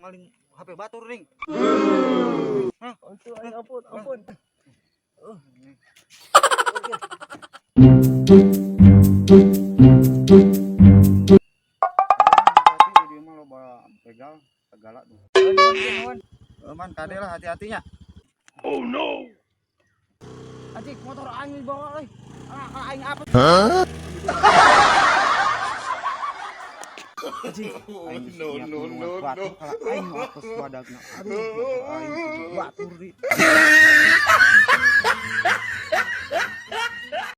Maling HP batur ring. Hah? Ampun aing, ampun, ampun. Hati-hati di mah loba begal segala tuh. Nuhun, nuhun. Eh, man, kade lah, hati-hatinya. Anjing, motor aing dibawa euy. Ah, kalau aing apa? Anjing, aing geus niat nulungan batur, kalau aing nu apes wadagna. Aduh, motor aing kudu batur di.